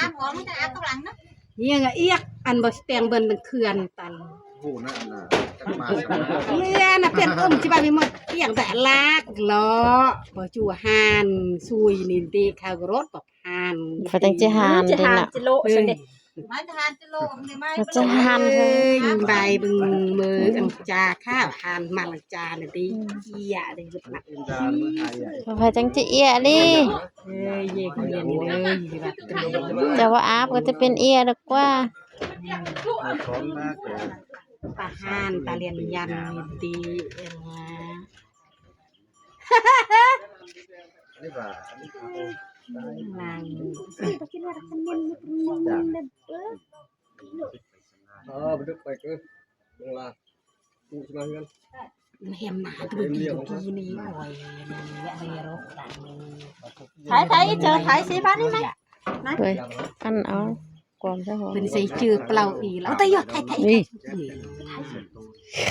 ອາບອອກ ມັນຈະອາບກັບຫຼັງເນາະ. ເຍືອງອຽກ ອັນບໍ່ແຕ່ງເບິ່ນເປັນເຂື່ອນຕັນ. ໂອ້ ນັ້ນນະ ມາຊະນະ. ເຍືອນະ ເປັນອົມຊິບາມີໝົດ ອຽກແຕ່ລາກເລາະ ບໍ່ຈູ່ຫານຊຸຍນີ້ຕິ ເຂົາກໍລົດບໍ່ຫານ ເຂົາຈັ່ງຊິຫານເດ້ນະ. ມາຈະຫານຈະໂລະຊັ້ນເດ້ ມາຈະຫານຈະໂລະນີ້ ມາຈະຫານເອີຍ ບາຍເບິ່ງເມີອັງຈາ ຂ້າວຫານມາລັງຈານະຕິ ອືມ ເອີຍ ເດີ ເພິ່ນວ່າຈັ່ງຊິເອຍນີ້. ເອີຍ ເຢກຮຽນເດີ ຈະວ່າອາບກໍຈະເປັນເອຍດອກກວ່າ. ປະຫານຕາລຽນຢັນນີ້ຕິ ເອີຍ ນີ້ວ່າ ນາງ ເອີ ໄປເກີ ລາ ກູຊິມາເຮືອນ ແຮມໜ້າຕົວກີ້ນີ້ ໂອ້ຍ ນີ້ແຫຼະ ໄປເອົາ ຖ່າຍ ຖ່າຍ ເຈີ ຖ່າຍສີຟ້ານີ້ມາ ມາ ເອີຍ ອັນເອົາ ກວມຊະຫົວ ເພິ່ນໃສ່ເຈີເປົ່າອີກແລ້ວ ເອົາແຕ່ຢອດ ຖ່າຍ ຖ່າຍ ນີ້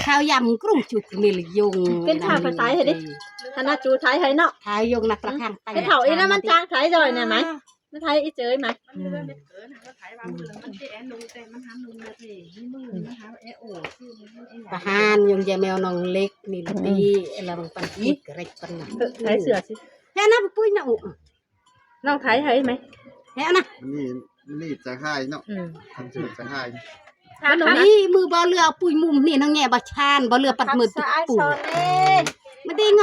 ຂາວຢຳກຣຸງຈຸກມິລຍົງ ເປັນທ່າໄປຖ່າຍໃຫ້ເດ້ ຫັ້ນນະ ຈູຖ່າຍໃຫ້ເນາະ ຂາວຢຳນັກປະຄັງໄປ ເຮັດເຖົ້າອີນະ ມັນຈ້າງຖ່າຍຢອດແນ່ໄໝ ມາຖ່າຍອີເຈີມາ ມັນເຫຼືອເມັດເກີນ ກໍຖ່າຍວ່າມື້ມັນຊິແອນຸງ ແຕ່ມັນຫານຸງບໍ່ໄດ້ ມີມື້ມັນຫາແອໂອດ ປະຫານຍົງຢາແມວນ້ອງເລັກນີ້ຕິ ລະວັງປັນຕິກເລັກປັນ ເອີ ຖ່າຍເສື້ອຊິ ແຮະນະ ປຸ້ຍນະ ໂອ ນ້ອງໄທໃຫ້ໄໝ ແຮະນະ ນີ້ ນີ້ຈະຫາຍເນາະ ອືມ ຄັນຈະຫາຍ ອັນນີ້ມືບໍ່ເຫຼືອປຸ້ຍມຸມນີ້ນະ ແງ່ບໍ່ຊານ ບໍ່ເຫຼືອປັດມືດປຸ້ຍ ມັນໄດ້ງ